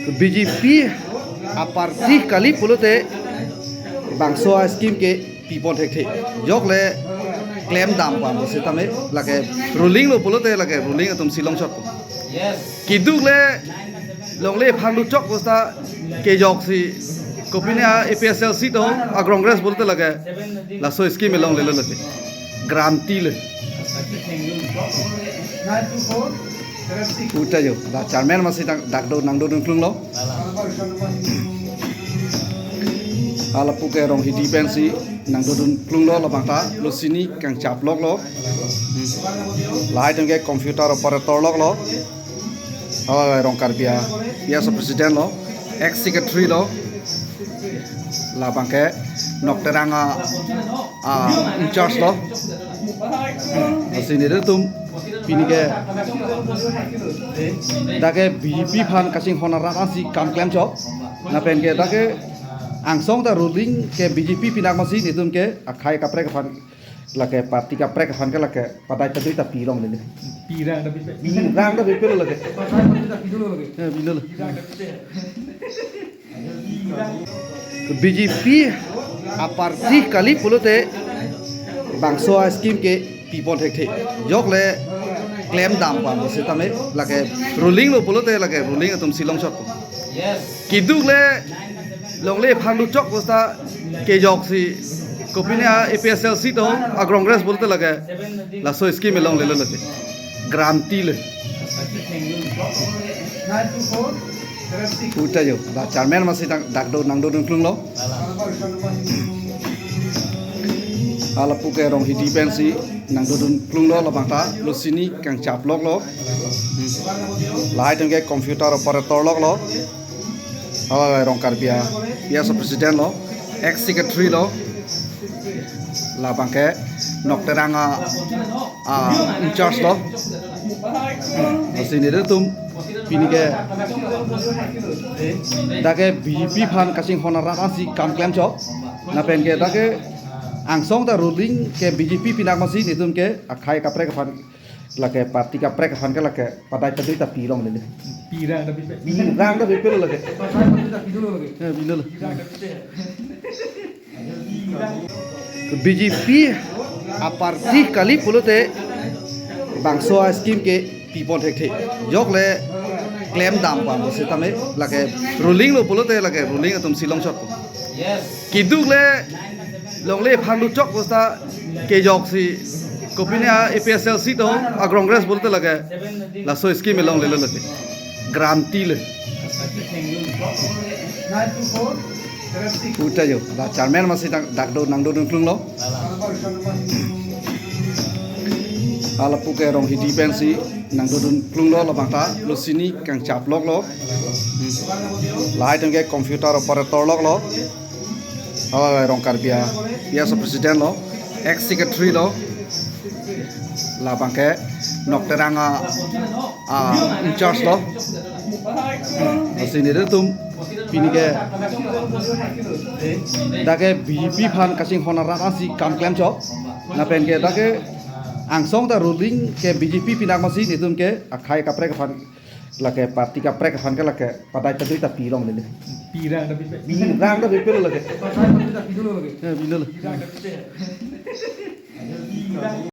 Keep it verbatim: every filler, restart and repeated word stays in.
B J P a-party kali pulote bangso a-scheme ke pipon thekthe. Jok le klemdam pam setame lake ruling lo pulote lake ruling atum si longchot. Keduk le longle aphan luchok bosta kejok si kopine a-A P H L C to a-Congress pulote lake laso scheme longle lo lake. Guarantee le. Uta jo, la chairman masi dak, dak do nang do dun klung lo. Hala puke rong hidi pensi nang do dun klung lo, labang ta lo sini kangchap lok lo. Hmm. Lahai atum ke computer operator lok lo. Oh, rong Karbi a-, ya so president lo, ex secretary lo. Labang ke Nokterang a, a, in charge lo. Lasi nelitum pini ke dak ke B J P aphan kachinghon arat ansi kam klemchot. Lapen ke dak ke angsong ta ruling ke B J P pinak masi nelitum ke akhei kaprek aphan, lake party kaprek aphan ke lake padai padui ta pilong lele. Pirang ta pipe. Pirang ta pipe lo lake. Padai padui ta pilo lake. Eh, pilo lo. Pirang ta pipe. B J P a-party kali pulote bangso a-scheme ke pipon thekthe. Jok le klemdam pam setame lake ruling lo pulote lake ruling atum si longchot. Keduk le longle aphan luchok bosta kejok si kopine a-A P H L C to a-Congress pulote lake laso scheme longle lo lake. Guarantee le. Uta jo, la chairman masi dak, dak do nang do dun klung lo. Hala puke rong hidi pensi nang do dun klung lo, labang ta lo sini kangchap lok lo. Hmm. Lahai atum ke computer operator lok lo. Oh, rong Karbi a, ya so president lo, ex secretary lo. Labang ke Nokterang a, a, in charge lo. Lasi nelitum pini ke dak ke B J P aphan kachinghon arat ansi kam klemchot. Lapen ke dak ke angsong ta ruling ke B J P pinak masi nelitum ke akhei kaprek aphan, lake party kaprek aphan ke lake padai padui ta pilong lele. Pirang ta pipe. Pirang ta pipe lo lake. Padai padui ta pilo lo lake. Eh, pilo lo. Pirang ta pipe. B J P a-party kali pulote bangso a-scheme ke pipon thekthe. Jok le klemdam pam setame lake ruling lo pulote lake ruling atum si longchot. Keduk le longle aphan luchok bosta kejok si kopine a-A P H L C to a-Congress pulote lake laso scheme longle lo lake. Guarantee le. Uta jo, la chairman masi dak, dak do nang do dun klung lo. Hala puke rong hidi pensi nang do dun klung lo, labang ta lo sini kangchap lok lo. Hmm. Lahai atum ke computer operator lok lo. Oh, rong Karbi a, ya so president lo, ex secretary lo. Labang ke Nokterang a, a, in charge lo. Lasi nelitum pini ke dak ke B J P aphan kachinghon arat ansi kam klemchot. Lapen ke dak ke angsong ta ruling ke B J P pinak masi nelitum ke akhei kaprek aphan, lake party kaprek aphan ke lake padai padui ta pilong lele. Pirang ta pipe. Pirang ta pipe lo lake. Padai padui ta pilo lo lake. Eh, pilo lo. Pirang ta pipe.